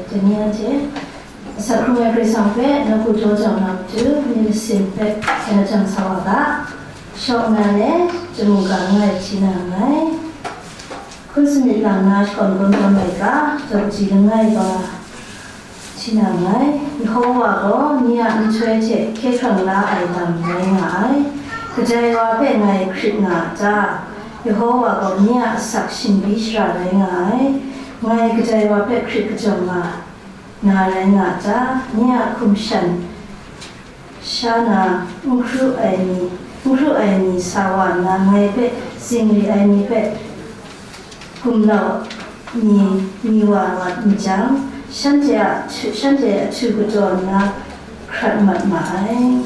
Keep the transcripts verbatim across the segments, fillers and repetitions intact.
Dai ni anhte, asak hkrung ai Karai Kasang hpe nawku jaw jau na matu, myit masin hpe hkyen lajang sa wa ga, shawng nna le, chyamu ga langai hti na nngai. Hkun sanit lang na shakawn kungdawn ai ga, daw kaji langai ga hti na nngai. Yehowa gaw ni a nhtoi hte hkye hkrang la ai lam rai nga ai. Kadai wa hpe ngai hkrit nga a ta? Yehowa gaw ni a asak shingbyi shara rai nga ai. Ngai kadai wa hpe hkrit kajawng nga na rai nga a ta? Ni a hkum shan sha na n hkru ai ni, n hkru ai ni sa wa nna, ngai hpe zingri ai ni hpe gumlau ni, ni wa mat n jang, shanhte a htu, shanhte a htu kadaw nna hkrat mat ma ai.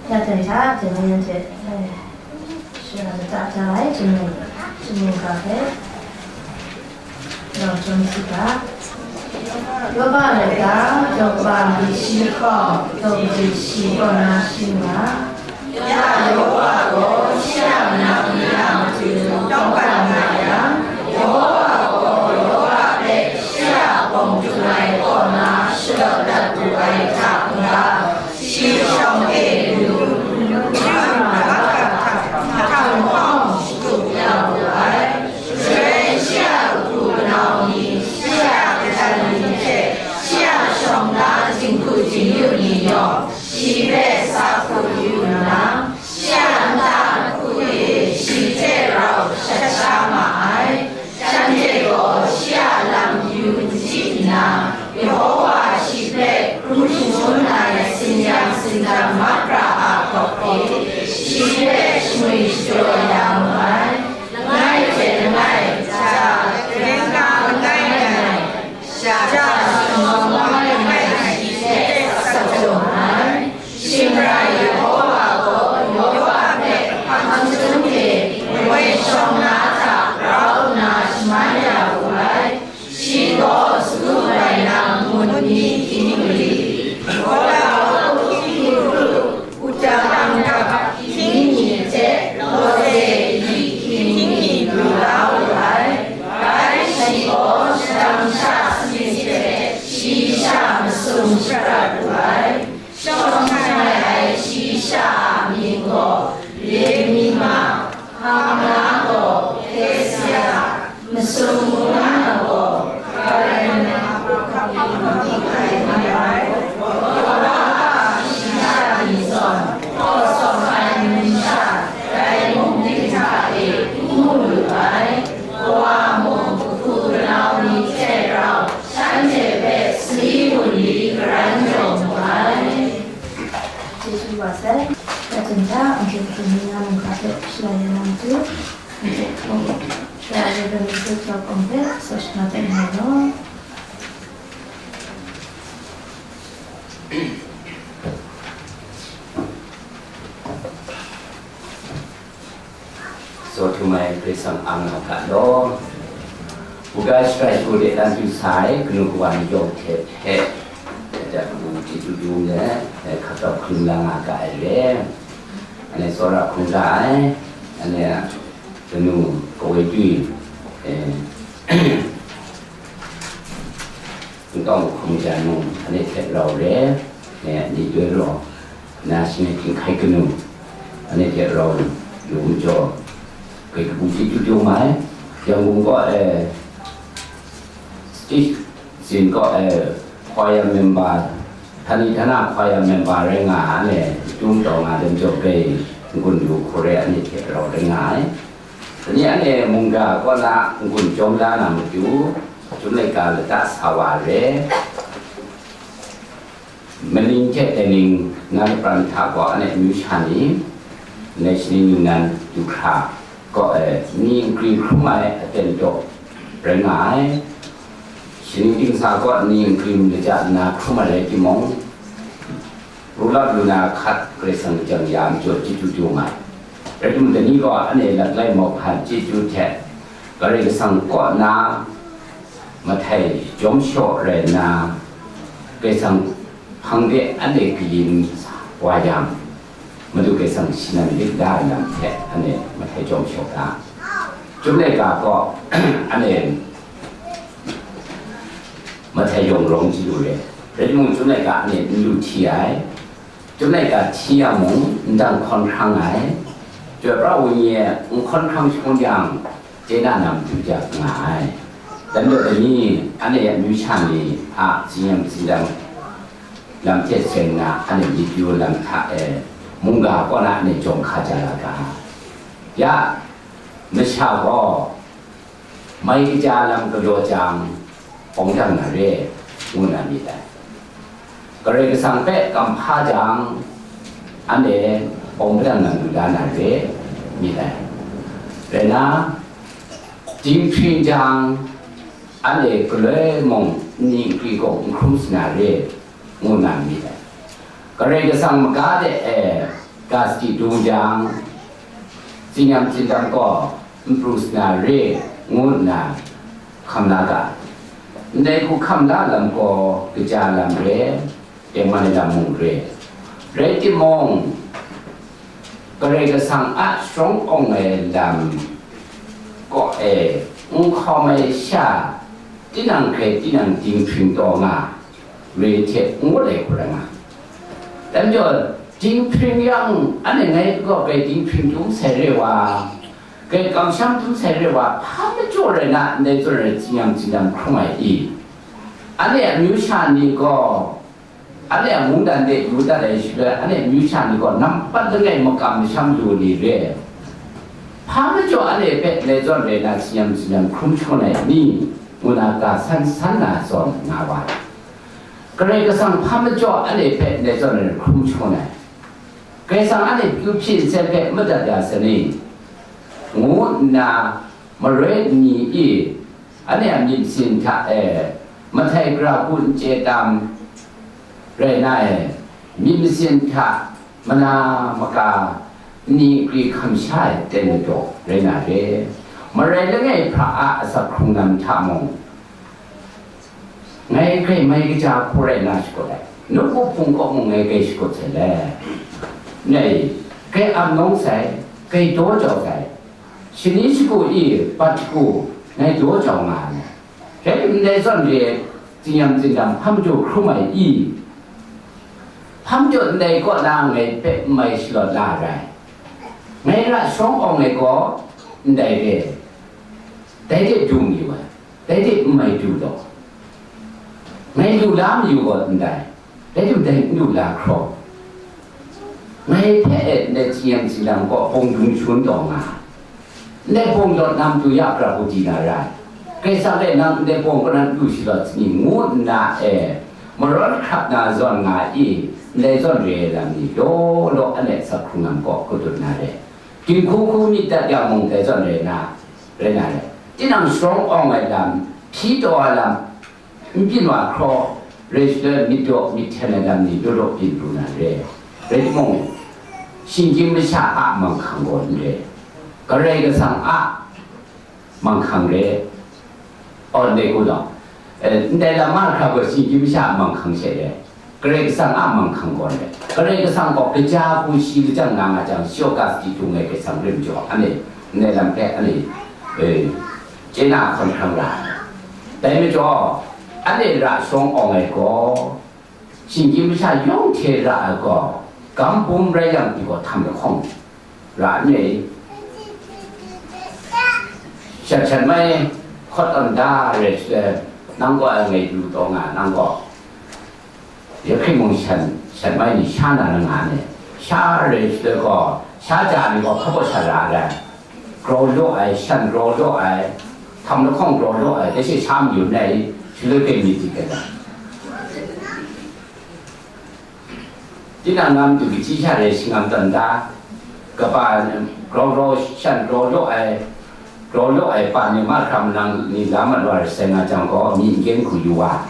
Ya dai hta, dai ni anhte, eh, shara lata ja ai, chyamu, chyamu ga hpe, rau chyawm si ga. Yawba lata, daw kaba mali shi lahkawng, daw mali shi kaw na shim nga. Ya Yawba gaw shi a manang ni a matu tawngkam nga yang, Yawba gaw Yawba hpe shi a bawng htum ai kaw na shalaw dat wu ai hta n-ga, shi shawng e lu, hta mahkra hta, hta mahkawng shatup ya wu ai. Shaloi shi a kahpu kanau ni, shi a kajan ni hte, shi a shawng na jinghku jingyu ni yawng, shi hpe sa hku yu nna, shi a nta hku e shi hte rau shat sha ma ai. Shanhte gaw shi a lam yu n chyi nna, Yawba shi hpe hkrum shangun ai sin-yang sindang mahkra a hkawk e, shi hpe shangwi shajaw ya mu ai. Langai hte langai, ja, garen ga langai ngai, ja, shanglawm langai ngai, shi hte sa jaw ma ai. Shing rai, Yawba gaw Yawba hpe hpang htung hte woi shawng na hta grau nna shaman ya wu ai. Shi gaw sagu bai na ngut ni hkying mali, Gola hkying kru, uta anggap hkying ni hte lawze yi hkying ni lu la wu ai. Bai shi gaw shadang sha sanit hte shi sha masum shaprat wu ai. Shawng shangai ai shi sha a mying gaw Yemima, Hana gaw Kesia, masum mung na gaw Karena, Yawba a shi sha ni zawn, hkaw sawm ai numsha dai mung ding hta e n mu lu ai. Kawa mung kahpu kanau ni hte rau shanhte hpe sali wunli karan jaw mu ai. Chyeju wa sai. Hkachyen hta, anhte hpung ni nga mungga hpe shalai ya na matu, anhte hpung Tara Reverend Mister Tawk Awng hpe saw shana dat na law. Saw htum ai Karai Kasang ang na hta law, buga sharai shagu de dan du sai, kanu kawa ni yawng hte hpe, adat kabu chyeju dum let, hkap tau hkrum la nga ga ai re. Anhte tsawra hkrum ga ai, anhte kanu kawoi twi, eh, N tawng hkum jan mung, anhte hte rau re, eh, ni doi raw, na shi hkying hkai kanu, anhte hte rau lu majaw, grai kabu chyeju dum ai. Yangon kaw, eh, stage zin kaw, eh, choir member, htani htana choir member rai nga ai, anhte tum taw nga ai majaw, grai n-gun lu hkawre anhte hte rau rai nga ai. Dai ni anhte mungga kaw na n-gun jawm la na matu, Chyum laika lata sa wa re. Maning hte Daining na lapran hta gaw anhte amyu sha ni, ndai shaning ningnan du hkra kaw e ni nkri hkrum ai aten daw rai nga ai. Shaning dingsa kaw ni nkri malaja nna hkrum ai rai timung, Ru lap lu na hkat Karai Kasang lajang ya majaw chyeju dum ai. Rai timung, dai ni gaw anhte laklai mauhkan chyeju hte Karai Kasang kaw na mahtai jawm shaw rai nna, Karai Kasang hpang de anhte kayin wa yang, Madu Karai Kasang shanan lit da ai lam hte anhte mahtai jawm shaw da. Chyum laika kaw anhte mahtai yawng rawng chyeju re. Rai timung, Chyum laika anhte n lu hti ai. Chyum laika hti yang mung, ndang hkawn hkrang ai. Chyoi pra ai wenyi e n hkawn hkrang shangun yang, chye na na matu ja nga ai. Dan daw dai ni, anhte a amyu sha ni a tsin yam tsin dam lam hte seng nna, anhte myit pyaw lam hta e, mungga kaw na anhte jawng hka ja la ga. Ya, masha gaw, mai kaja lam galaw jang, awng dang na re, ngu na myit dai. Karai Kasang hpe kam hpa jang, anhte awng dang na lu la na re, myit dai. Rai nna, dinghpring jang, anhte galoi mung nni nkri gaw n hkrum sa na re, ngu na myit dai. Karai Kasang maga de e ga sadi dung jang, tsin yam tsin dam gaw n pru sa na re, ngu nna hkam la ga ai. Ndai hku hkam la lam gaw kaja lam re, tengman ai lam mung re. Rai timung, Karai Kasang a sharawng awng ai lam kaw e n hkawm ai sha, tinang hkrai tinang dinghpring taw nga, re hte n ngut ai hku rai nga. Dai majaw, dinghpring yang, anhte ngai kaw grai dinghpring dum sai re wa, grai kamsham dum sai re wa, hpa majaw rai na, ndai zawn rai tsinyam tsinyam hkrum ai i? Anhte a amyu sha ni gaw, anhte a mungdan de yu dat ai shaloi, anhte a amyu sha ni gaw nampat langai makam masham lu ni re? Hpa majaw anhte hpe ndai zawn rai na tsinyam tsinyam hkrum shangun ai ni? Ngu na ga san san na zawn nga wa ai. Karai Kasang hpa majaw anhte hpe ndai zawn rai hkrum shangun ai. Karai Kasang anhte pyi hpyi nsen hpe madat ya sa ni? Ngu nna maroi ni i, anhte a myit masin hta e, mahtai gara hku n chye tam, rai na e, myit masin hta mana maka nni nkri hkam sha ai ten madaw rai na re. Marai langai hpra a asak hkrung lam hta mung, ngai grai mai kaja hku rai na shakut ai, nawku hpung kaw mung ngai grai shakut sai le. Ngai grai ap nawng sai, grai daw jau sai, shani shagu i bat shagu ngai daw jau nga ai. Rai timung, ndai zawn re, tsinyam tsindam hpa majaw hkrum ai i? Hpa majaw ndai kaw na ngai hpe n mai shalawt la ai rai? Ngai ra sharawng awng ai gaw ndai re, dai de du mayu ai, dai de n mai du law, ngai lu la mayu gaw ndai, dai du dai n lu la hkraw, ngai hpe e ndai tsinyam tsilam kaw bawng dung shangun taw nga, ndai bawng lawt na matu ya pra hku di na rai? Karai Kasang e nang ndai bawng kaw na n lu shalawt sagu ngu nna e, marawn hkrap na zawn nga i, ndai zawn re ai lam ni law law anhte asak hkrung lam kaw kadut na re. Dinghku hku myit dat yang mung dai zawn rai na, rai na re. Tinang sharawng awng ai lam, hpyi taw ai lam, n byin wa hkraw, rai shaloi myit daw myit hten ai lam ni law law byin pru na re. Rai timung, shinggyim masha a manghkang gaw n re, Karai Kasang a manghkang re. Aw, ndai ku law, eh, ndai lam mahkra gaw shinggyim masha a manghkang she re, Karai Kasang a manghkang gaw re. Karai Kasang gaw kaja hku shi lajang nga nga jang, shi Augustin htung ai Karai Kasang rim jaw, anhte ndai lam hpe anhte, eh, chye na hkawn hkrang ra ai. Dai majaw, anhte ra sharawng awng ai gaw, shinggyim masha yawng hte ra ai gaw, gam bum rai yang pyi gaw htam lahkawng ra n re. Shat shat mai hkawt tawn da re shaloi, nang gaw ngai du taw nga, nang gaw ya hkring mung shan, shat mai ni sha na na nga ne, sha re shaloi gaw, sha ja ni gaw hpa baw sha ra ai. Grau law ai, shan grau law ai, htam lahkawng grau law ai, dai she sha mayu n rai, shaloi hpe myit di kata. Tinang na matu kaji sha re shingam tawn da, kaba grau grau, shan grau law ai, grau law ai pa ni mahkra manang ni la mat wa sai nga jang gaw, myi n kyen hku yu wa.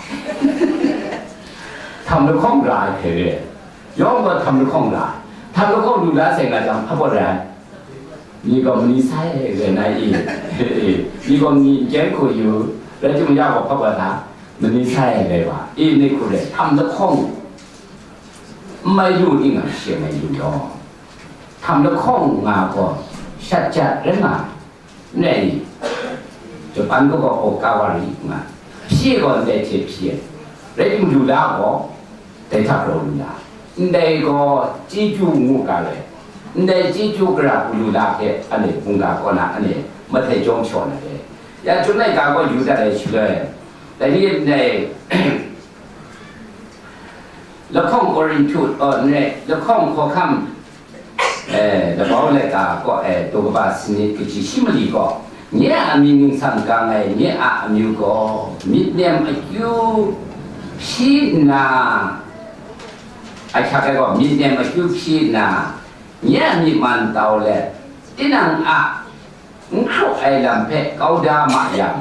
Htam lahkawng ra ai hpe re, yawng gaw htam lahkawng ra, htam lahkawng lu la sai nga jang, hpa baw rai. Ni gaw mani sai rai na i? Ni gaw myi n kyen hku yu, rai timung ya gaw hpa baw ta, mani sai rai wa i? Ni hku re, htam lahkawng n mai lu ning a, shi mai lu law, htam lahkawng nga gaw shat jat rai nga, n rai i? Japan kaw gaw okawari nga, hpyi gaw ndai hte hpyi ai, rai timung lu la gaw, dai hta grau lu la, ndai gaw chyeju ngu ga ai, ndai chyeju gara hku lu la hte, anhte mungga kaw na anhte mahtai jawng shaw na re. Ya chyum ai ga gaw yu dat ai shaloi, dai ni ndai lahkawng Korinhtu, oh, n rai, lahkawng hkawhkam, eh, labau laika kaw e, daw kaba sanit kaji shi mali gaw, nye a myit ningsang gang ai nye a amyu gaw, myit nem akyu hpyi nna, ahkyak ai gaw, myit nem akyu hpyi nna, nye a myi man tau let, tinang a n hkraw ai lam hpe kau da ma yang,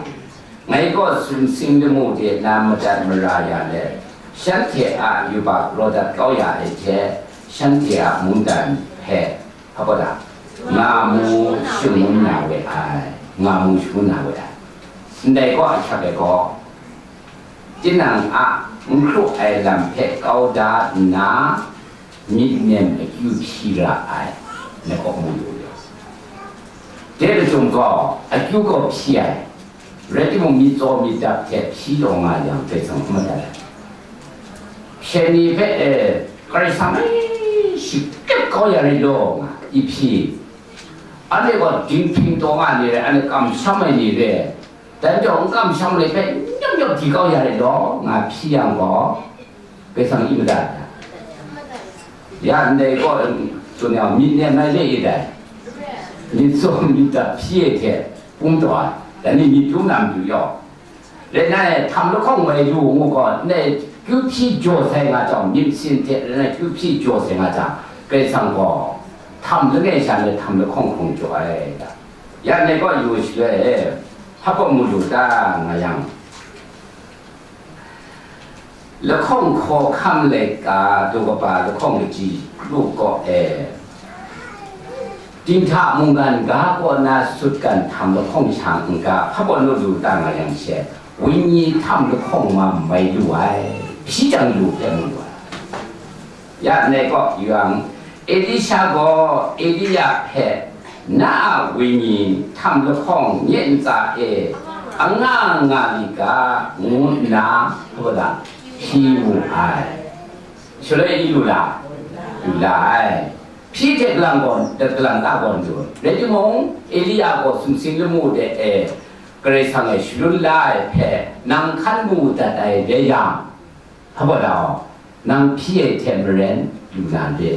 ngai gaw sumsing lamu de na madat mara ya let, shanhte a yubak raw dat kau ya ai hte, shanhte a mungdan hpe, hpa gaw da, nga mu shangun na we ai, nga mu shangun na we ai. Ndai gaw ahkyak ai gaw, Tinang a n hkru ai lam hpe kau da nna, myit nem akyu hpyi ra ai, ngai kaw mu lu yang. Dai lachyum gaw, akyu gaw hpyi ai, rai timung, myit tsaw myit dap hte hpyi taw nga yang, Karai Kasang n madat ai. Hpyen ni hpe, e, Karai Kasang e, shakut kau ya rai law, nga, i hpyi. Anhte gaw dinghpring taw nga ni rai, anhte kamsham ai ni rai, dai majaw, n kamsham ai ni hpe nyawp nyawp di kau ya rai law, nga hpyi yang gaw, Karai Kasang i madat ai. Ya ndai gaw, tsun yang, myit nem ai le i dai. Myit tsaw myit dap hpyi ai hte pum taw ai, dai ni myit dum na matu yaw. Rai nna, htam lahkawng mai lu ngu gaw, ndai kyu hpyi jaw sai nga jang, myit masin hte rai nna kyu hpyi jaw sai nga jang, Karai Kasang gaw htam langai sha ndai htam lahkawng hkawng jaw ai da. Ya ndai gaw yu shaloi e, hpa kaw mu lu ta nga yang, lahkawng hkawhkam laika daw kaba lahkawng kaji kru kaw e, dinghta mungkan ga kaw na sutgan htam lahkawng sha n-ga hpa kaw nu lu ta nga yang she, wenyi htam lahkawng ma mai lu ai, hpyi jang lu hpe mu lu ai. Ya ndai kaw yu yang, Elisha gaw Elia hpe, "Na a wenyi htam lahkawng nye ntsa e anga nga li ga," ngu nna, hpa da, hpyi wu ai. Shaloi i lu la? Lu la ai. Hpyi hte galang gaw, galang ta gaw n du. Rai timung, Elia gaw sumsing lamu de e Karai Kasang e shalun la ai hpe nang hkan mu dat ai rai yang, hpa da, nang hpyi ai hte maren lu na re.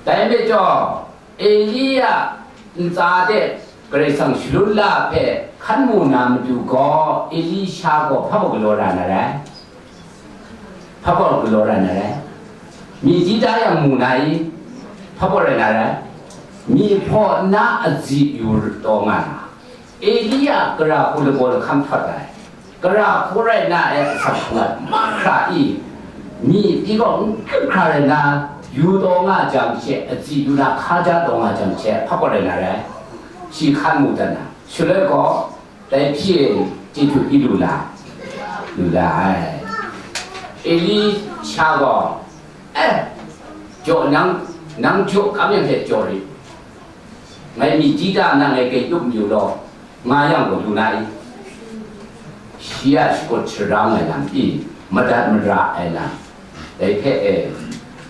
Dai majaw, Elia ntsa de Karai Kasang shalun la hpe hkan mu na matu gaw, Elisha gaw hpa gaw galaw ra na rai? Hpa gaw galaw ra na rai? Myi di da yang mu na i? Hpa gaw rai na rai? Myi hpaw nna azi yu taw nga na. Elia gara hku lagaw lahkam htawt ai. Gara hku rai na e asak hpung ai mahkra i, myi pyi gaw n kyip hkra rai na, yu taw nga jang she, azi yu na hkaja taw nga jang she, hpa gaw rai na rai? Shi hkan mu dat na, shaloi gaw, dai hpyi e chyeju i lu la? Lu la ai. Elisha gaw, "Eh, jaw nang, nang jaw kam yang hte jaw rit. Ngai myi di da nna ngai grai yup mayu law," nga yang gaw lu na i? Shi a shakut sharang ai lam i, madat mara ai lam, dai hpe e,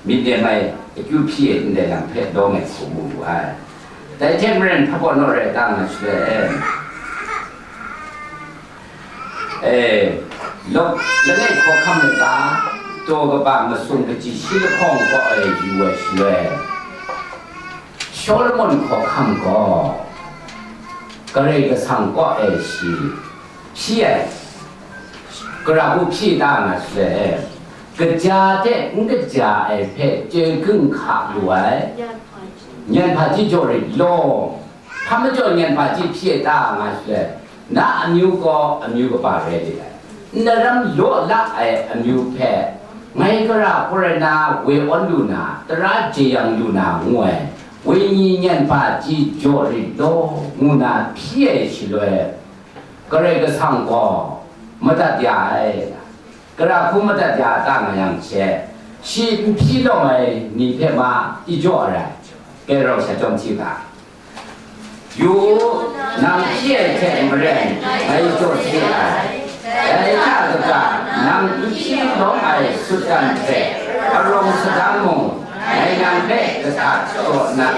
myit nem ai akyu hpyi e ndai lam hpe lawm ai hku mu wu ai. Dai hte maren hpa gaw naw rai ta nga shaloi e, e, lawk langai hkawhkam laika, daw kaba masum kaji shi lahkawng kaw e yu ai shaloi, Solomon hkawhkam gaw Karai Kasang kaw e shi hpyi ai, gara hku hpyi ta nga shaloi, kaja hte n kaja ai hpe chye gung hka lu ai, nyan hpaji jaw rit law. Hpa majaw nyan hpaji hpyi ai ta nga shaloi, na amyu gaw amyu kaba rai lit ai. Ndai lam law la ai amyu hpe, ngai gara hku rai na woi awn lu na, tara jeyang lu na ngu ai, wenyi nyan hpaji jaw rit law, ngu na hpyi ai shaloi, Karai Kasang gaw madat ya ai. Gara hku madat ya ta nga yang she, shi n hpyi lawm ai ni hpe ma i jaw ai rai. Kei rau sha chyawm hti ga. Yu u, nang hpyi ai hte maren ngai jaw sade ai. Dai hta kaga, nang n hpyi lawm ai sutgan hte arawng sadan mung, ngai nang hpe kahtap jaw na,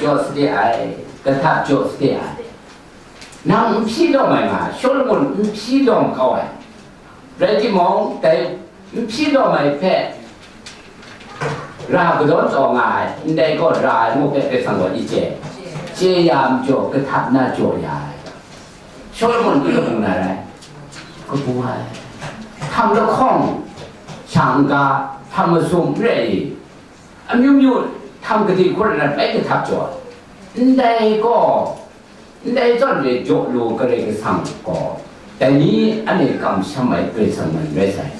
jaw sade ai, kahtap jaw sade ai. Nang n hpyi lawm ai nga, Solomon n hpyi lawm kau ai. Rai timung, dai n hpyi lawm ai hpe ra kadawn taw nga ai, ndai gaw ra ai ngu hpe Karai Kasang gaw i chye. Chye ya majaw, kahtap na jaw ya ai. Solomon hpe kabu na rai? Kabu ai. Htam lahkawng sha n-ga, htam masum n rai i, amyu myu htam gade hku rai na bai kahtap jaw ai. Ndai gaw, ndai zawn re jaw lu Karai Kasang gaw, dai ni anhte kamsham ai Karai Kasang nan rai sai.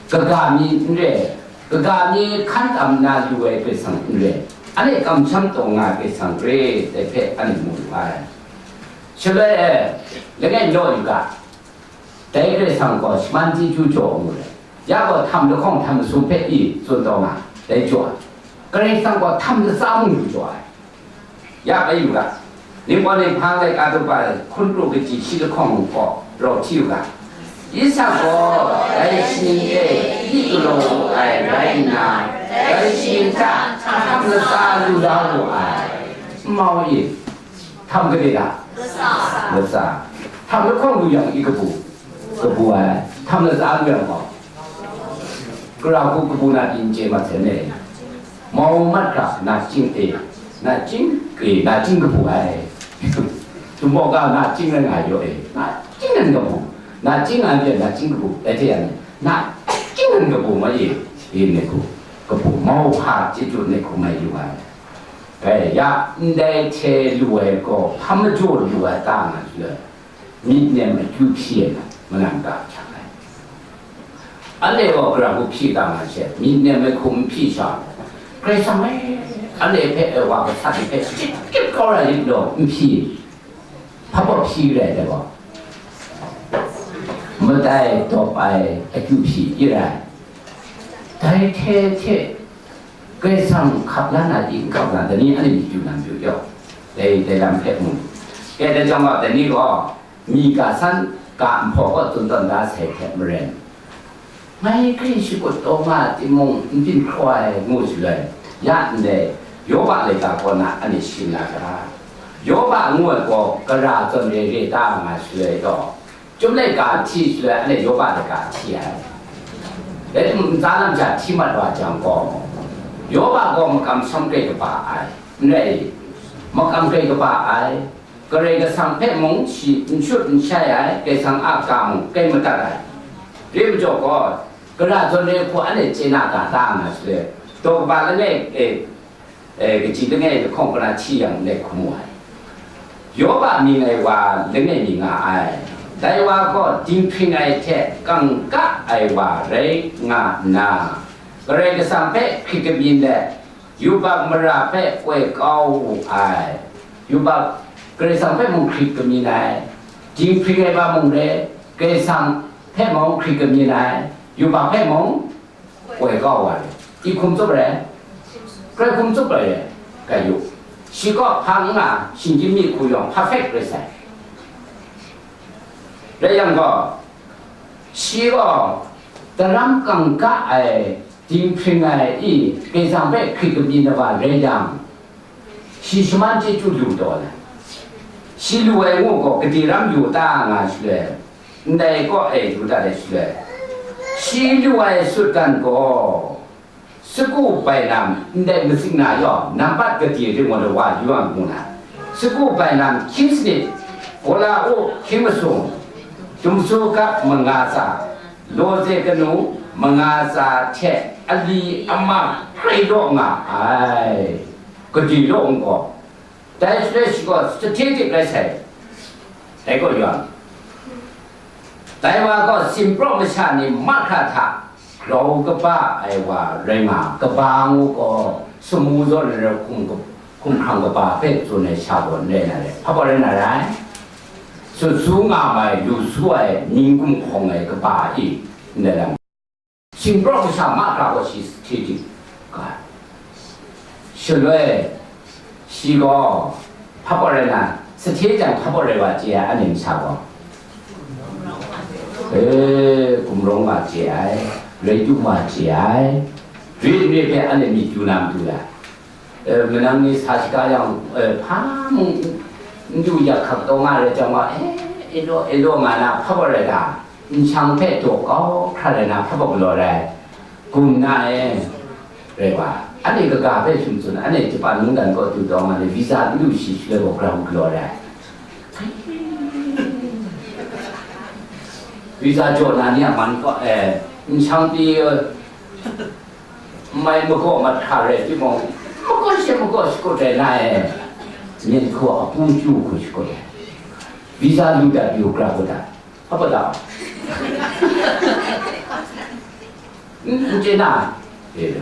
Kaga mi n re, kaga mi hkan tam na lu ai Karai Kasang n re, anhte kamsham taw nga ai Karai Kasang re, dai hpe anhte mu lu ai. Shaloi e, langai naw yu ga, Dai Karai Kasang gaw shaman chyeju jaw ngu ai. Ya gaw htam lahkawng htam masum hpe i tsun taw nga, dai jaw ai. Karai Kasang gaw htam latsa mung lu jaw ai. Ya bai yu ga, Ningpawt Ninghpang laika daw hpung hkun pru kaji shi lahkawng gaw rau hti u ga, Isak gaw dai shaning e hpyi galaw wu ai rai nna, dai shaning hta htam latsa lu la wu ai. N mau e, htam gade ga? Latsa. Htam lahkawng lu yang i kabu? Kabu ai. Htam latsa lu yang gaw? Gara hku kabu na pyi n chye mat sai ne. Mau mat hkra nachying e, nachying e, nachying kabu ai. Tumbaw ga nachying rai nga yaw e, nachying nan kabu, nachying an pyi nachying kabu, dai hte yang nachying nan kabu ma e, e ne hku kabu mau hpa chyeju ne hku mai yu ai. Bai ya, ndai hte lu ai gaw hpa majaw lu ai ta nga shaloi, myit nem akyu hpyi ai lam, malang ga hkyak ai. Anhte gaw gara hku hpyi ga nga she, myit nem ai hkum hpyi sha, Karai Kasang e, anhte hpe, e, wa gasat ni hpe shachyip kau ra lit law, n hpyi, hpa baw hpyi rai dai gaw, madai dawp ai akyu hpyi i rai. Dai hte hte, Karai Kasang hkap la na i, n hkap la, dai ni anhte myit yu na mayu yaw, dai, dai lam hpe mu. Kei dai jang gaw, dai ni gaw, mi ga san, ga nhpaw kaw tsun tawn da sai hte maren, ngai hkring shakut taw nga ai timung, n byin hkraw ai ngu shaloi, ya ndai Yoba laika kaw na anhte shim na ga? Yoba ngu ai gaw gara zawn re re ta nga shaloi gaw, Chyum laika hti shaloi, anhte Yoba laika hti ai. Rai timung, ntsa lam sha hti mat wa jang gaw, Yoba gaw makam sham grai kaba ai, n rai? Makam grai kaba ai, Karai Kasang hpe mung shi n shut n shai ai, Karai Kasang a ga mung grai madat ai. Re majaw gaw, gara zawn re hku anhte chye na ga ta nga shaloi, daw kaba langai, e, e, kaji langai lahkawng kaw na hti yang ndai hkum mu ai. Yoba mying ai wa langai mi nga ai. Dai wa gaw dinghpring ai hte kangka ai wa rai nga nna, Karai Kasang hpe hkrit kamyin let, yubak mara hpe koi kau wu ai. Yubak, Karai Kasang hpe mung hkrit kamyin ai. Dinghpring ai wa mung re, Karai Kasang hpe mung hkrit kamyin ai. Yubak hpe mung koi kau wa re. I hkum tsup ai? Karai hkum tsup ai re, gai yu. Shi kaw hpang nna, shinggyim mi hku yawng perfect rai sai. Rai yang gaw, shi gaw daram kangka ai, dinghpring ai i, Karai Kasang hpe hkrit kamyin ai wa rai yang, shi shaman chyeju lu taw ai. Shi lu ai ngu gaw, gade ram yu ta nga shaloi, ndai kaw e yu dat ai shaloi, shi lu ai sutgan gaw, sagu bainam ndai matsing na yaw, nampat gade ring wa lawa yu ai ngu na, sagu bainam hkying sanit, gola u hkying masung, dumsu kap manga tsa, lawze kanu manga tsa hte ali ama grai law nga ai. Gade law n gaw, dai shaloi shi gaw strategic rai sai. Dai gaw yawng, dai wa gaw Simpraw masha ni mahkra hta grau kaba ai wa rai nga, kaba ngu gaw, samu zawn ai hkum, hkum hkrang kaba hpe tsun ai sha gaw n rai na re, hpa gaw rai na rai. Sut su nga mai, lu su ai, mying gumhkawng ai kaba i, ndai lam. Simpraw masha mahkra gaw shi strategic ga ai. Shaloi, shi gaw hpa gaw rai na, sahte jang hpa gaw rai wa chye ai, anhte masha gaw, e, gumrawng wa chye ai, rai du wa chye ai, rit n rit hpe anhte myit yu na matu ai. E, manang ni sa shaga yang, e, hpa mung n du yak hkak taw nga rai jang wa, e, e law, e law nga na hpa gaw rai ga, nshang hpe daw kau hkra rai na hpa gaw galaw rai, gum na e, rai wa. Anhte kaga hpe shim tsun, anhte Japan mungdan kaw du taw nga ni, visa n lu shi shaloi gaw grau galaw rai. Visa jaw na ni a man kaw, e, nshang pyi, e, mai magaw mat hkra rai timung, magaw she magaw shakut rai na e, myen hku a pung chyu hku shakut ai. Visa lu dat yu grau dat. Hpa gaw da? N, n chye na? E,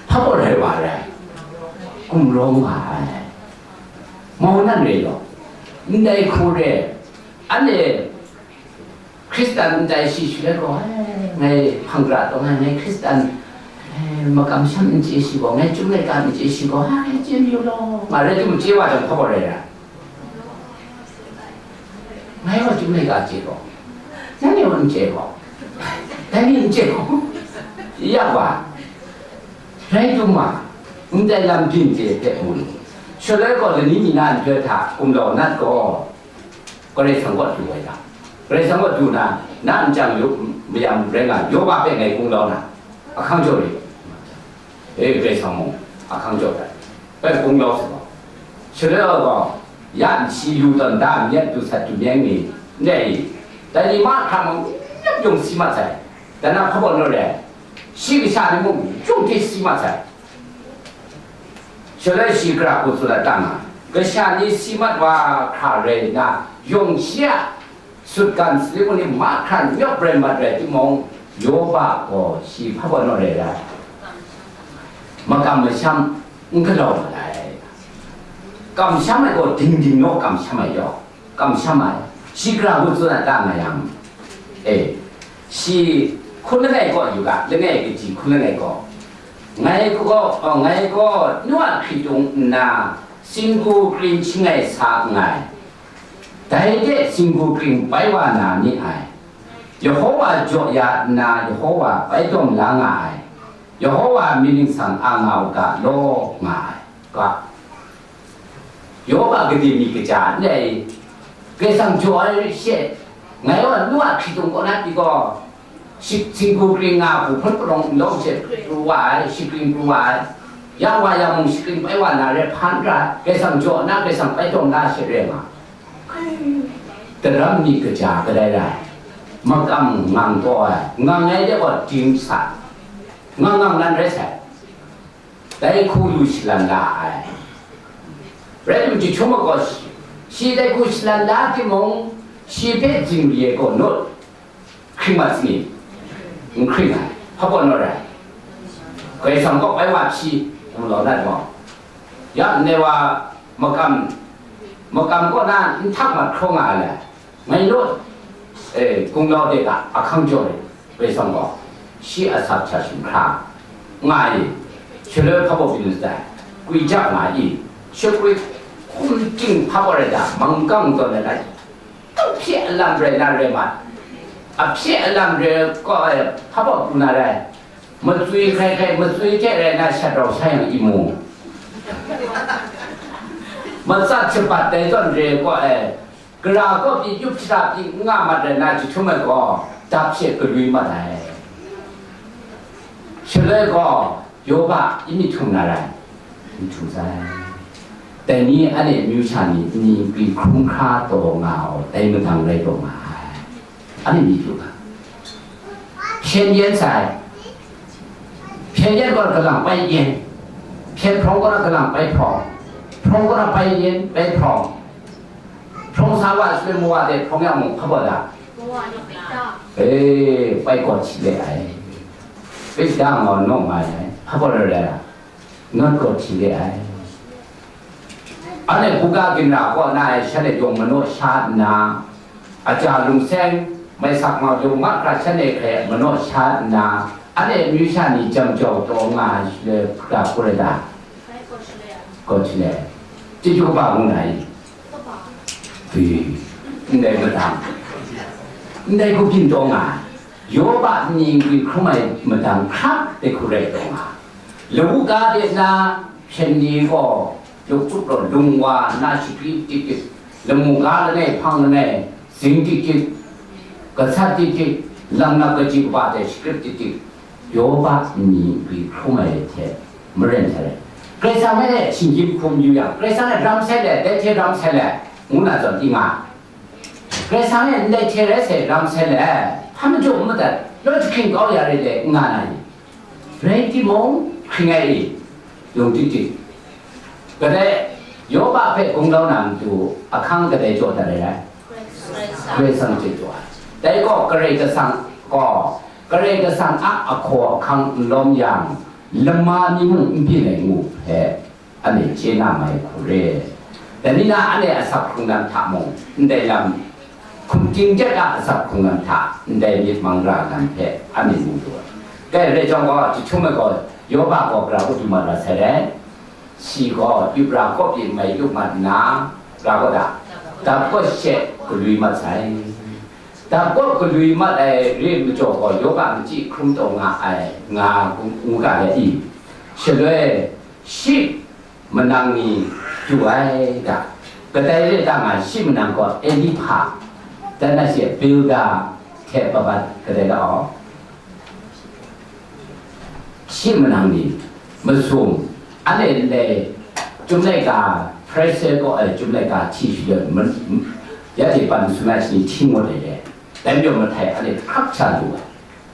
hpa gaw rai wa rai. Gumrawng nga ai. Mau nan rai law. Ndai hku re. Anhte Hkristan n tai shi shaloi gaw, "Ai, ngai hpang gara taw ngai, ngai Hkristan, ai, makam sham n chye shi gaw, ngai Chyum laika n chye shi gaw, ai, chye mayu law," nga rai timung, chye wa jang hpa gaw rai ra. Ngai gaw Chyum laika chye gaw, nanhte gaw n chye gaw, dai ni n chye gaw, ya wa. Rai timung, ndai lam byin chye hpe mu lu. Shaloi gaw lani mi na nhtoi hta gumlau nat gaw, Karai Kasang kaw du ai ta? Karai Kasang kaw du na, na nchyang yu, mayam rai nga, Yoba hpe ngai gunglau na, ahkang jaw rit. E, Karai Kasang mung ahkang jaw dat, bai gunglau sa gaw. Shaloi gaw, ya nsi lu tawn da myit du sat du myeng ni, ndai, dai ni mahkra mung, myit yung si mat sai. Dan na hpa baw naw re, shi kasha ni mung, yung hte si mat sai. Shaloi shi gara hku tsun ai ta nga, kasha ni si mat wa hkra rai nna, yawng shi a sutgan salit mung ni mahkra n yawp rai mat rai timung, Yoba gaw shi hpa baw naw rai ai? Makam masham n galaw mat ai. Kamsham ai gaw ding ding naw kamsham ai yawng. Kamsham ai, shi gara ngu tsun ai ta nga yang, e, shi hkun langai kaw yu ga, langai kaji hkun langai kaw, ngai kaw, oh, ngai gaw nu a hkritung nna, singgu kring shangai sa nngai, dai de singgu kring bai wa na ni ai, Yehova jaw ya nna, Yehova bai tawn la nga ai, Yehova mying ningsang a nga u ga law, nga ai ga. Yoba gade mi kaja ndai, Karai Kasang jaw ai she, ngai wa nu a hkritung kaw na pyi gaw, shik singgu kring nga hku hpun palawng nlawng she pru wa ai, shikring pru wa ai, yang wa yang mung shikring bai wa na re hpan ra, Karai Kasang jaw na, Karai Kasang bai tawn na she re nga. Daram mi kaja kadai rai, makam ngang taw ai, ngang ai de gaw ding sa, ngang ngang nan rai sai. Dai hku lu shalan la ai. Rai timung, jahtum ai gaw shi, shi dai hku shalan la timung, shi hpe zingri ai gaw naw hkring mat saga? N hkring ai. Hpa baw naw rai? Karai Kasang kaw bai wa hpyi, gumlau nat gaw. Ya ndai wa makam, makam kaw na n htak mat hkraw nga ai le. Ngai naw, e, gunglau de ga ahkang jaw ai, Karai Kasang gaw, shi a sap hta shinghkra nga ai, shaloi hpa baw byin mat ai, gwi jap nga ai, shakwi hkum ting hpa baw rai da, manggang tawn ai, dau hpye alam rai na rai mat, a hpye alam rai kaw ai, hpa baw pru na rai, matswi hkrai hkrai, matswi hte rai na shat rau sha yang imu, matsat shabat dai zawn re kaw ai, Gara kaw pyi yup shada pyi n nga mat rai na, jahtum ai gaw, dap she galwi mat ai. Shaloi gaw, Yoba n myit htum na rai? Myit htum sai. Dai ni anhte amyu sha ni, ni nkri hkrum hkra taw nga ai, dai madang rai taw nga ai. Anhte myit lu ga. Hpyen yen sai. Hpyen yen gaw galang bai yen. Hpyen hprawng gaw galang bai hprawng. Hprawng gaw bai yen, bai hprawng. Hprawng sa wa shaloi mawa de hprawng yang mung hpa baw da? E, bai gaw hti le ai. Pet da ngaw naw nga ai. Hpa baw rai ai? Nawt gaw hti le ai. Anhte buga ginra kaw na ai shanhte yawng manaw sha nna, aja lungseng, mai sak mau yawng mahkra shanhte hkrai manaw sha nna, anhte amyu sha ni jam jau taw nga ai shaloi hkra hkra da? Gaw hti le ai. Chyeju kaba ngu na i? Ui, ndai madang, ndai hku byin taw nga ai. Yoba ni nkri hkrum ai madang hkra de hku rai taw nga ai. Lawu ga de na hpyen ni gaw, luk tsup law lung wa nna shakri tik tik, lamu ga langai hpang langai, zing tik tik, gasat tik tik, lam na kaji kaba hte shakri tik tik, Yoba ni nkri hkrum ai hte maren hte rai. Karai Kasang e shinggyim hkum yu yang, Karai Kasang e ram sai le, dai hte ram sai le, ngu na zawn i nga. Karai Kasang e ndai hte rai sai ram sai le, hpa majaw n madat, law jahkring kau ya re le, n nga na i? Rai timung, hkring ai i, yung tik tik. Kadai, Yoba hpe gunglau na matu, ahkang kadai jaw dat ai rai? Karai Kasang chye jaw ai. Dai gaw Karai Kasang gaw, Karai Kasang a ahkaw ahkang n lawm yang, lama mi mung n byin ai ngu hpe, anhte chye na mai hku re. Dai ni na anhte a sap hkrung lam hta mung, ndai lam, hkum ting jet a asak hkungran hta ndai myit mang ra nan hpe a myit mu lu ai. Dai rai jang gaw, jahtum ai gaw, Yoba gaw gara utu mat ra sai rai. Shi gaw yup ra kawp myit mai yup mat nna, gara gaw da, dap kawt she galwi mat sai. Dap kawt galwi mat ai re majaw gaw, Yoba machyi hkrum taw nga ai, nga ngu ga le i? Shaloi shi manang ni du ai ga, kadai re da nga, shi manang gaw Elipa, dan na she Bilda hte Babat kadai da aw. Shi manang ni masum, anhte nlai, Chyum laika, Hparishe kaw ai Chyum laika hti shaloi, man-, ya hte ban masum ai shani hti ngut ai le, dai majaw mahtai anhte hkrak sha lu ai,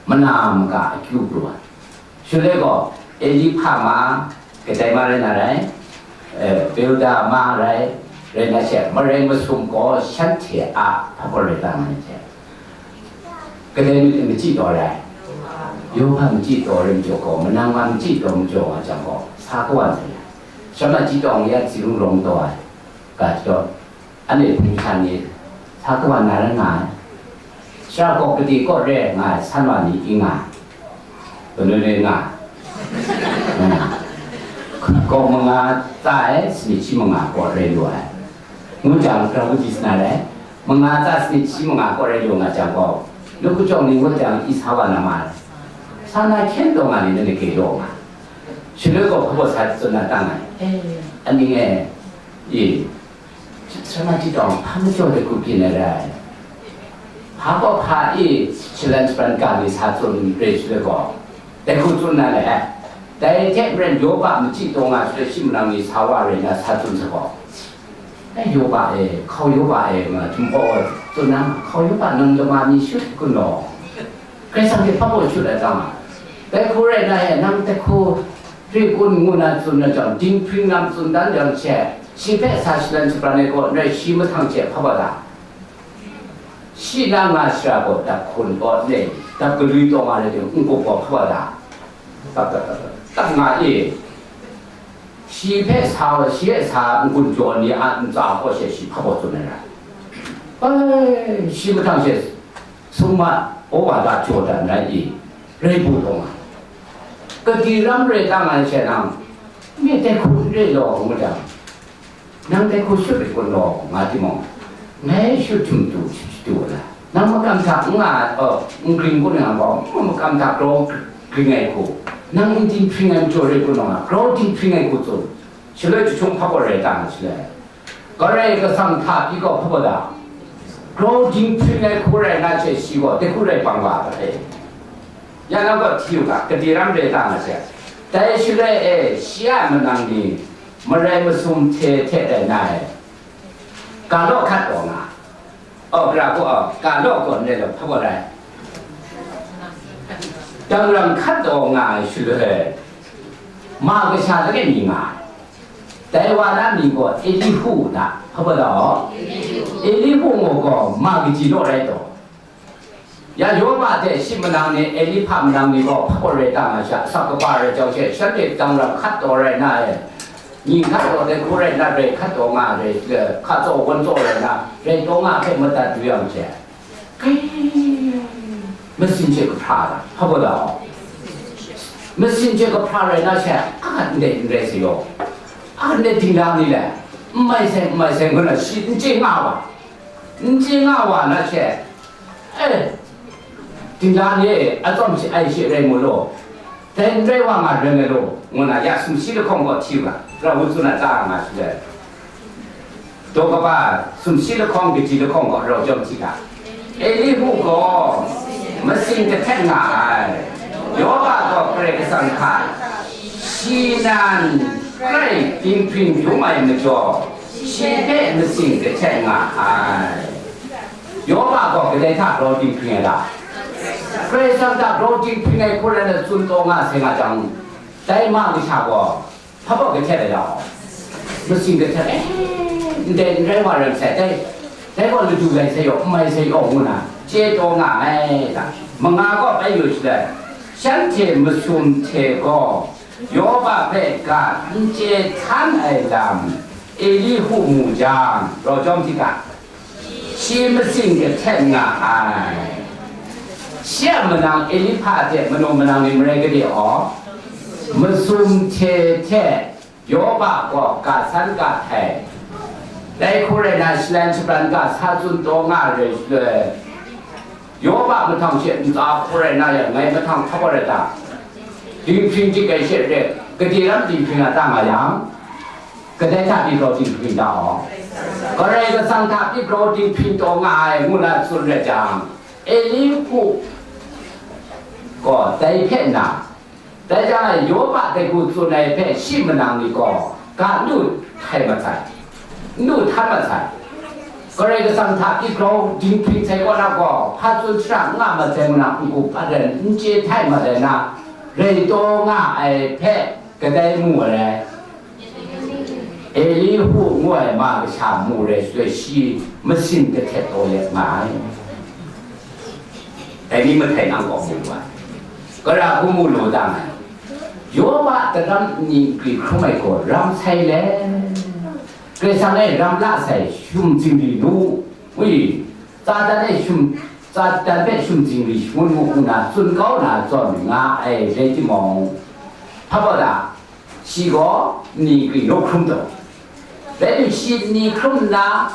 mana maga akyu pru ai. Shaloi gaw, Elipa ma, kadai ma rai na rai, eh, Bilda ma rai, rai na she, marai masum gaw shanhte a hpa gaw rai ta nga ai hte. Kadai myit machyi taw rai? Yoba machyi taw rai majaw gaw, manang ma machyi taw majaw nga jang gaw, sa kawan sai ai. Sha ma jitawng ya tsi rung rawng taw ai, ga jitawt, anhte hpung shan ni sa kawan na rai nga ai. Sha gaw gade kaw re nga ai, san wa ni i nga ai. Kanu re nga ai. Kaw manga tsa ai, sanit shi manga kaw re lu ai. Ngu jang, grau kaji sana rai, manga tsa sanit shi manga kaw rai lu nga jang gaw, nu kajawng ni ngut jang, i sa wa na ma ai. Sa na hkyen taw nga ni, na ni gay law nga. Shaloi gaw hpa baw sa tsun na tang ai. Aning e, i, sara ma jitawng hpa majaw de ku byin ai rai. Hpa gaw hpa i, shalan shabran ga ni sa tsun re shaloi gaw, dai hku tsun na le, dai hte maren Yoba machyi taw nga shaloi shi manang ni sa wa rai na sa tsun sa gaw, "Ai, Yoba e, hkau Yoba e," nga htum hpaw tsun na, "Hkau Yoba, nang lama mi shut kun law, Karai Kasang hte hpa baw shut ai ta nga, dai hku rai na e, nang dai hku re kun," ngu na tsun na jang, dinghpring lam tsun dan jang she, shi hpe sa shalan shabran ai kaw n rai, shi mahtang she hpa baw da. Shi na nga shara gaw dap hkun kaw n rai, dap galwi taw nga rai timung, n-gup gaw hpa baw da. Dap, dap, dap, dap, dap nga e. Shi hpe sa, shi hpe sa n-gun jaw ni a ntsa kaw she shi hpa baw tsun ai rai. Ai, shi mahtang she summa, o wa da jaw dan rai i, rai bu taw nga. Kadi ram rai ta nga ai she nang, mi dai hku n re law, ngu jang, nang dai hku shut rit kun law, nga timung, ngai shut htum tu, shut tu na. Nang makam hta n nga, oh, n gring kun nga gaw, makam hta grau gring ai hku, nang n dinghpring ai majaw rai kun nga, grau dinghpring ai hku tsun. Shaloi jahtum hpa gaw rai ta nga shaloi, Karai Kasang hta pyi gaw hpa baw da. Grau dinghpring ai hku rai na she shi gaw dai hku rai bang wa ai. Ya na gaw hti u ga, kadi ram rai ta nga she. Dai shaloi e, shi a manang ni, marai masum hte hte rai na e, ga law hkat taw nga. Aw, gara gaw, aw, ga law gaw n rai law, hpa gaw rai. Danglam hkat taw nga ai shaloi, ma kasha langai mi nga ai. Dai wa na mying gaw Elihu na, hpa gaw da aw? Elihu gaw ma kaji law rai taw? Ya Yoba hte shi manang ni, Elipa manang ni gaw hpa gaw rai ta nga sha, asak kaba rai jau she, shanhte danglam hkat taw rai na e, mying hkat taw, dai hku rai na, rai hkat taw nga rai, hka tsaw, wan tsaw rai na, rai taw nga hpe madat yu yang she, kai, masin she kahpra da, hpa gaw da aw? Masin she kahpra rai na she, a gat ndai n rai sa yaw, a gat ndai dingla ni le, n mai sai, n mai sai, ngu na shi n chye nga wa, n chye nga wa na she, e, dingla ni e, atsawm shi ai she rai mu law, dai n rai wa nga rai ngai law, ngu na ya sumshi lahkawng gaw hti u ga, pra wu tsun na ta nga shi le. Daw kaba sumshi lahkawng kaji lahkawng gaw rau jawm hti ga, Elihu gaw masin kahtet nga ai, Yoba gaw Karai Kasang hta shi nan grai dinghpring dum ai majaw, shi hpe masin kahtet nga ai. Yoba gaw kadai hta grau dinghpring ai ta? Karai Kasang hta grau dinghpring ai hku rai na tsun taw nga sai nga jang, dai ma kasha gaw, hpa baw kahtet ai ta? Masin kahtet, eh, ndai n rai wa rai sai, dai, dai gaw ladu lai sai yaw, n mai sai yaw, ngu na, chye taw nga ai ta? Manga gaw bai yu shaloi, shanhte masum hte gaw Yoba hpe ga n chye htan ai lam Elihu mu jang, rau jawm hti ga, Shi masin kahtet nga ai. Shi a manang Eliphaz hte manu manang ni marai gade aw, masum hte hte Yoba gaw ga san ga htai. Dai hku rai na, shalan shabran ga sa tsun taw nga ai rai shaloi, Yoba mahtang she ntsa hku rai na yang, ngai mahtang hkap ai rai ta? Dinghpring dik ai she re, gade ram dinghpring a ta nga yang, kadai hta pyi grau dinghpring ta aw? Karai Kasang hta pyi grau dinghpring taw nga ai, ngu na tsun rai jang, Elihu gaw dai hpe nna, dai jang e, Yoba dai hku tsun ai hpe shi manang ni gaw ga n du htai mat sai, n du htan mat sai. Karai Kasang hta pyi grau dinghpring sai kaw na gaw, hpa tsun shara n nga mat sai, ngu na n-gup n-ren n chye htai mat ai na, rai taw nga ai hpe kadai mu ai rai. Elihu ngu ai ma kasha mu rai shaloi, shi masin kahtet taw let nga ai. Dai ni mahtai nang kaw mu wa, gara hku mu lu dang ai. Yoba daram ni nkri hkrum ai gaw ram sai le, Karai Kasang e ram la sai, shum zingri nu, wi, Satan e shum, Satan hpe shum zingri shangun mu, ngu na tsun kau na zawn nga ai rai timung, hpa baw da, shi gaw ni nkri naw hkrum taw, rai tim, shi ni hkrum nna,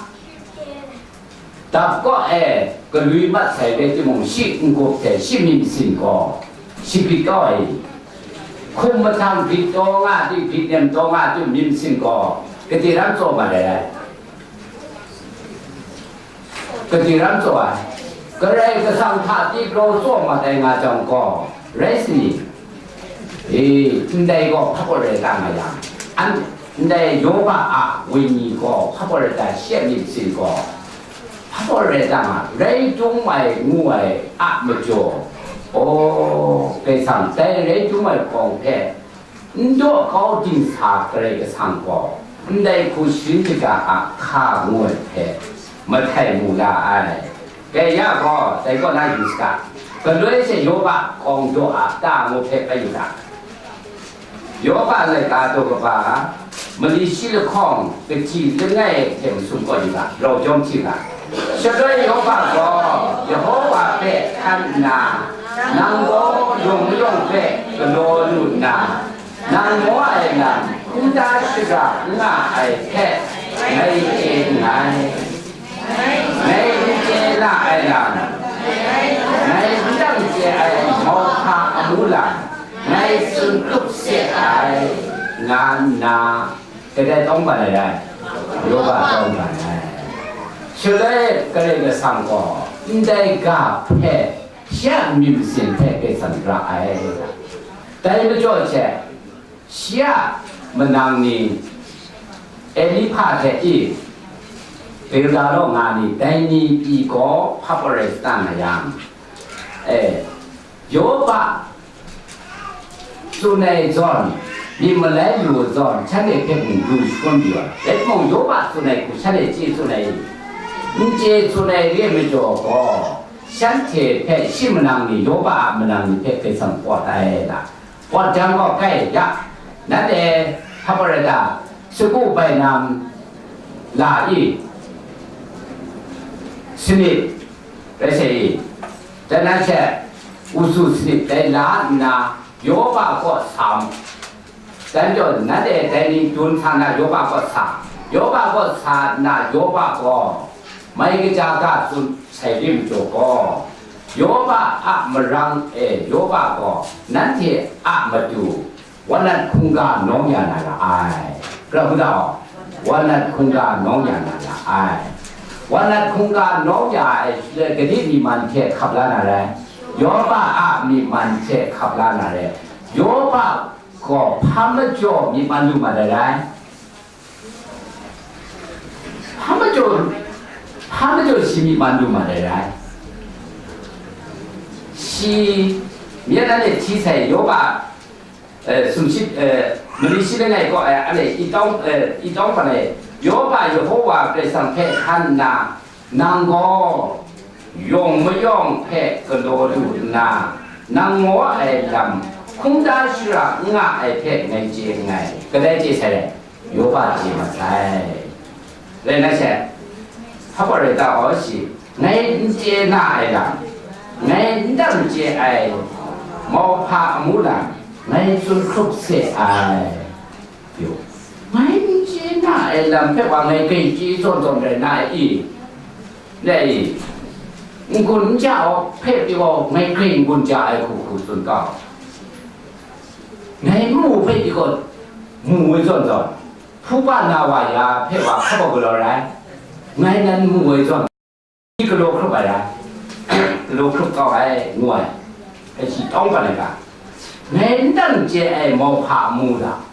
dap kaw e galwi mat sai rai timung, shi n-gup hte shi myit masin gaw shi bit kau ai. Hkum mahtang bit taw nga di, bit nem taw nga di, myit masin gaw gade ram tsaw mat ai. Gade ram tsaw ai. Karai Kasang hta pyi grau tsaw mat ai nga jang gaw, rai sa ni? E, ndai gaw hpa gaw rai ta nga yang, an, ndai Yoba a wenyi gaw hpa gaw rai ta, shi a myit masin gaw hpa gaw rai ta nga, rai dum ai ngu ai a majaw, o, Karai Kasang dai rai dum ai hpawng hpe n daw kau dingsa Karai Kasang gaw ndai hku sharin shaga a hka ngu ai hpe mahtai mu la ai. Dai ya gaw, dai kaw na yu saga, galoi hte Yoba kawng daw a ta ngu hpe bai yu ga. Yoba laika daw kaba, mali shi lahkawng, kaji langai hte masum kaw yu ga, rau jawm hti ga. Shaloi Yoba gaw Yehova hpe hkan nna, nang gaw yawng mayawng hpe galaw lu nna, nang maw ai lam, hkungda shara n nga ai hpe ngai chye nngai. Ngai n chye na ai lam, ngai n dang chye ai mauhpa amu lam, ngai tsun hkrup se ai, nga nna, kadai tawng ban ai rai? Yoba tawng ban ai. Shaloi Karai Kasang gaw ndai ga hpe, shi a myit masin hpe Karai Kasang ra ai. Dai majaw hte, shi a manang ni, Eliphaz hte i, Bilda law nga ni, dai ni pyi gaw hpa gaw rai sa na yang, e, Yoba tsun ai zawn, myit malai lu zawn, shanhte hpe mung lu shangun yu ai. Rai timung, Yoba tsun ai hku shanhte chye tsun ai, n chye tsun ai re ai majaw gaw, shanhte hpe shi manang ni, Yoba a manang ni hpe Karai Kasang pawt ai da. Pawt jang gaw, kai ya, nanhte hpa gaw rai ta, sagu bainam la i, sanit rai sai i, dan na she, usu sanit dai la nna, Yoba kaw sa mu. Dan jaw, nanhte dai ni dun sa na, Yoba kaw sa, Yoba kaw sa nna, Yoba gaw mai kaja ga tsun sai rim jaw gaw, Yoba a marang e Yoba gaw nanhte a matu wanat hkungga nawng ya na ra ai. Pra hku da aw, wanat hkungga nawng ya na ra ai. Wanat hkungga nawng ya ai shaloi, gade myi man hte hkap la na rai? Yoba a myi man hte hkap la na rai. Yoba gaw hpa majaw myi man lu ma ai rai? Hpa majaw, hpa majaw shi myi man lu ma ai rai? Shi, myen anhte hti sai Yoba, eh, sumshi, eh, mali shi langai kaw ai, anhte i tawng, eh, i tawng hpan e, Yoba Yehowa Karai Kasang hpe hkan nna, nang gaw yawng mayawng hpe galaw lu nna, nang maw ai lam hkungda shara n nga ai hpe ngai chye nngai. Kadai chye sai rai? Yoba chye mat sai. Rai nna she, Hpa rai ta aw shi, ngai n chye na ai lam, ngai n dang chye ai mauhpa amu lam, ngai tsun hkrup se ai. Yo. Ngai n chye na ai lam hpe wa ngai grai chye zawn zawn rai na ai i? Dai i? N-gun n ja aw hpe pyi wa ngai grai n-gun ja ai hku hku tsun kau. Ngai n mu hpe pyi gaw, mu ai zawn zawn, hpu pa na wa ya hpe wa hkap galaw rai, ngai nan mu ai zawn, galaw hkrup ai rai, galaw hkrup kau ai, ngu ai, hpe shi tawng pat ai ga, ngai n dang chye ai mauhpa amu lam,